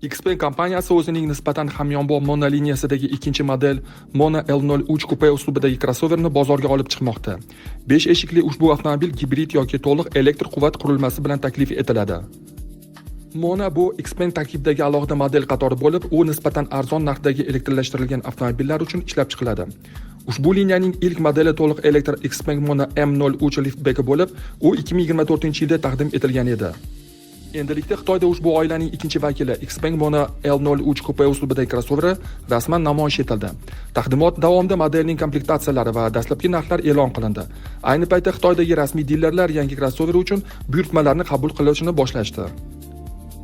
Xpeng kompaniyasi o'zining nisbatan hamyonbop Mona liniyasidagi ikkinchi model Mona L03 kupe uslubidagi krossoverni bozorga olib chiqmoqda. 5 eshikli ushbu avtomobil gibrid yoki to'liq elektr quvvat qurilmasi bilan taklif etiladi. Mona bu Xpeng tarkibidagi alohida model qatori bo'lib, u nisbatan arzon narxdagi elektrlashtirilgan avtomobillar uchun ishlab chiqiladi. Ushbu liniyaning ilk modeli to'liq elektr Xpeng Mona M03 liftbeki bo'lib, u 2024-yilda taqdim etilgan edi. Endilikda Xitoyda ushbu oilaning ikkinchi vakili Xpeng Mona L03 kupe uslubidagi krossoveri rasman namoyish etildi. Taqdimot davomida modelning komplektatsiyalari va dastlabki narxlar e'lon qilindi. Ayni paytda Xitoydagi rasmiy dilerlar yangi krossover uchun buyurtmalarni qabul qilishni boshlashdi.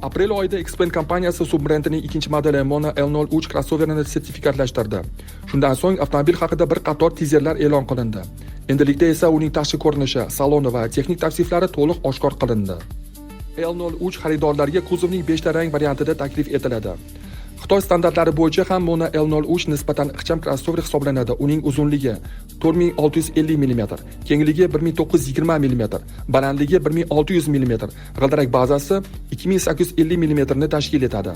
Aprel oyida Xpeng kompaniyasi subbrendining ikkinchi modeli Mona L03 krossoverini sertifikatlashtirdi. Shundan so'ng avtomobil haqida bir qator tizerlar e'lon qilindi. Endilikda esa uning tashqi ko'rinishi, saloni va texnik tavsiflari to'liq oshkor qilindi. L03 xaridorlarga kuzovning 5 ta rang variantida taklif etiladi. Xitoy standartlari bo'yicha ham Mona L03 nisbatan ixcham krossover hisoblanadi. Uning uzunligi 4650 mm, kengligi 1920 mm, balandligi 1600 mm, g'ildirak bazasi 2850 mm ni tashkil etadi.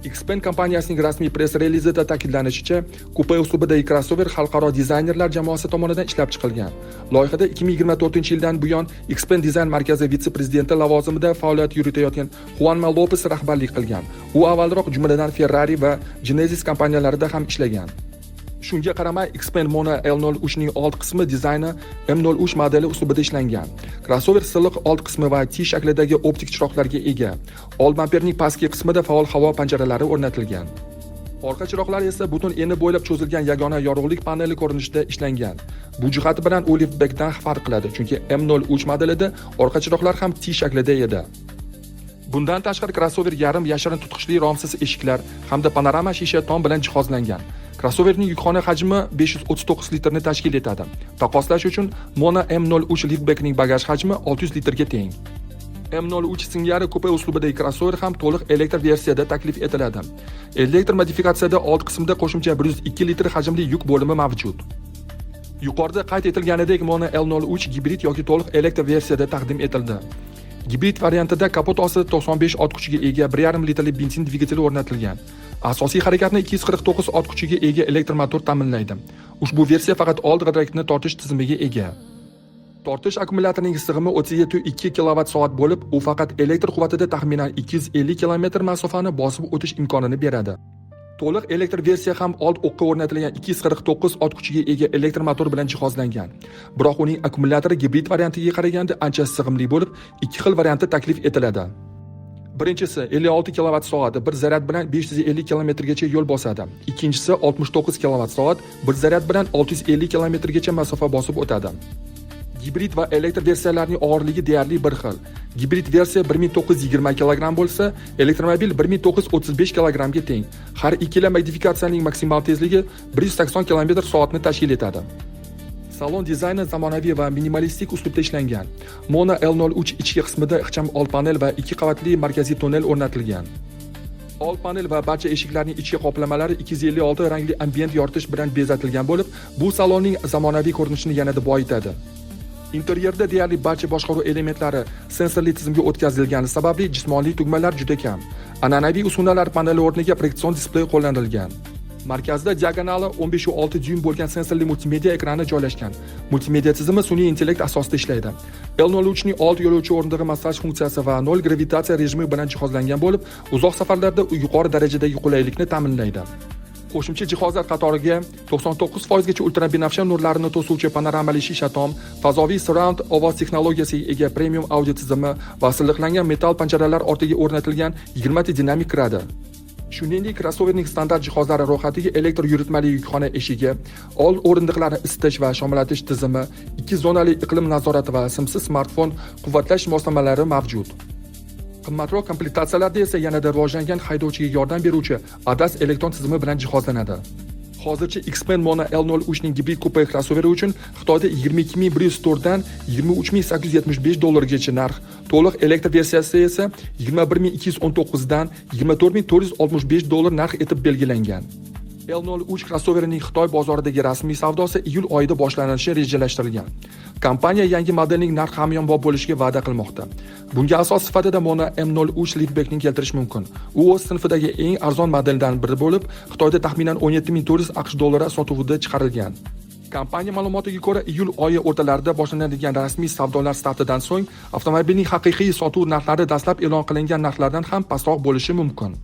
Xpeng kompaniyasining rasmiy press relizida ta'kidlanishicha, kupe uslubidagi krossover xalqaro dizaynerlar jamoasi tomonidan ishlab chiqilgan. Loyihada 2024-yildan buyon Xpeng dizayn markazi vitse-prezidenti lavozimida faoliyat yuritayotgan Juanma Lopes rahbarlik qilgan. U avvalroq jumladan Ferrari va Genesis kompaniyalarida ham ishlagan. Shunga qaramay, Xpeng Mona L03 ning old qismi dizayni M03 modeli uslubida ishlangan. Krossover silliq old qismi va T shaklidagi optik chiroqlarga ega. Old bamperning pastki qismida faol havo panjaralari o'rnatilgan. Orqa chiroqlar esa butun eni bo'ylab cho'zilgan yagona yorug'lik paneli ko'rinishida ishlangan. Bu jihati bilan u liftbackdan farq qiladi, chunki M03 modelida orqa chiroqlar ham T shaklida edi. Bundan tashqari, krossover yarim yashirin tutqichli romsiz eshiklar hamda panorama shisha tom bilan jihozlangan. Krossoverning yukxona hajmi 539 litrni tashkil etadi. Taqqoslash uchun, Mona M03 liftbackning bagaj hajmi 600 litrga teng. M03 singari kupe uslubidagi krossover ham to'liq elektr versiyada taklif etiladi. Elektr modifikatsiyada old qismida qo'shimcha 102 litr hajmli yuk bo'limi mavjud. Yuqorida qayd etilganidek, Mona L03 gibrid yoki to'liq elektr versiyada taqdim etildi. Gibrid variantida kapot ostida 95 ot kuchiga ega 1,5 litrli benzin dvigateli o'rnatilgan. Asosiy harakatni 249 ot kuchiga ega elektr motor ta'minlaydi. Ushbu versiya faqat old g'ildirakni tortish tizimiga ega. Tortish akkumulyatorining sig'imi 37,2 kilovat soat bo'lib, u faqat elektr quvvatida taxminan 250 km masofani bosib o'tish imkonini beradi. To'liq elektr versiya ham old o'qqa o'rnatilgan 249 ot kuchiga ega elektr motor bilan jihozlangan. Biroq uning akkumulyatori gibrid variantiga qaraganda ancha sig'imli bo'lib, ikki xil variantda taklif etiladi. Birinchisi 56 kilovat soat bir zaryad bilan 550 kilometrgacha yo'l bosadi. Ikkinchisi 69 kilovat soat bir zaryad bilan 650 kilometrgacha masofa bosib o'tadi. Gibrid va elektr versiyalarining og'irligi deyarli bir xil. Gibrid versiya 1920 kg bo'lsa, elektromobil 1935 kilogrammga teng. Har ikkala modifikatsiyaning maksimal tezligi 180 km soatni tashkil etadi. Salon dizayni zamonaviy va minimalistik uslubda ishlangan. Mona L03 ichki qismida ixcham old panel va ikki qavatli markaziy tonnel o'rnatilgan. Old panel va barcha eshiklarning ichki qoplamalari 256 rangli ambient yoritish bilan bezatilgan bo'lib, bu salonning zamonaviy ko'rinishini yanada boyitadi. Interyerda deyarli barcha boshqaruv elementlari sensorli tizimga o'tkazilgani sababli jismoniy tugmalar juda kam. An'anaviy uskunalar paneli o'rniga proyektsion displey qo'llanilgan. Markazda diagonali 15,6 dyuym bo'lgan sensorli multimedia ekrani joylashgan. Multimedia tizimi sun'iy intellekt asosida ishlaydi. L03 ning old yo'lovchi o'rindig'i massaj funksiyasi va nol gravitatsiya rejimi bilan jihozlangan bo'lib, uzoq safarlarda yuqori darajadagi qulaylikni ta'minlaydi. Qo'shimcha jihozlar qatoriga 99% gacha ultrabinafsha nurlarini to'suvchi panoramali shisha tom, fazoviy surround ovoz texnologiyasiga ega premium audio tizimi va silliqlangan metall panjaralar ortiga o'rnatilgan 20 ta dinamik kiradi. Shuningdek, krossoverning standart jihozlari ro'yxatiga elektr yuritmali yukxona eshigi, old o'rindiqlarni isitish va shamollatish tizimi, ikki zonali iqlim nazorati va simsiz smartfon quvvatlash moslamalari mavjud. Qimmatroq komplektatsiyalarda esa yanada rivojlangan haydovchiga yordam beruvchi ADAS elektron tizimi bilan jihozlanadi. Hozircha Xpeng Mona L03 ning gibrid kupe krossoveri uchun Xitoyda 22 104 dan 23 875 dollargacha narx, to'liq elektr versiyasi esa 21 219 dan 24 465 dollar narx etib belgilangan. L03 krossoverining Xitoy bozoridagi rasmiy savdosi iyul oyida boshlanishi rejalashtirilgan. Kompaniya yangi modelning narxi hamyonbop bo'lishiga va'da qilmoqda. Bunga asos sifatida Mona M03 Liftback'ni keltirish mumkin. U o'z sinfidagi eng arzon modeldan biri bo'lib, Xitoyda taxminan 17 400 AQSh dollari sotuvida chiqarilgan. Kompaniya ma'lumotiga ko'ra, iyul oyi o'rtalarida boshlanadigan rasmiy savdolar startidan so'ng avtomobilning haqiqiy sotuv narxlari dastlab e'lon qilingan narxlardan ham pastroq bo'lishi mumkin.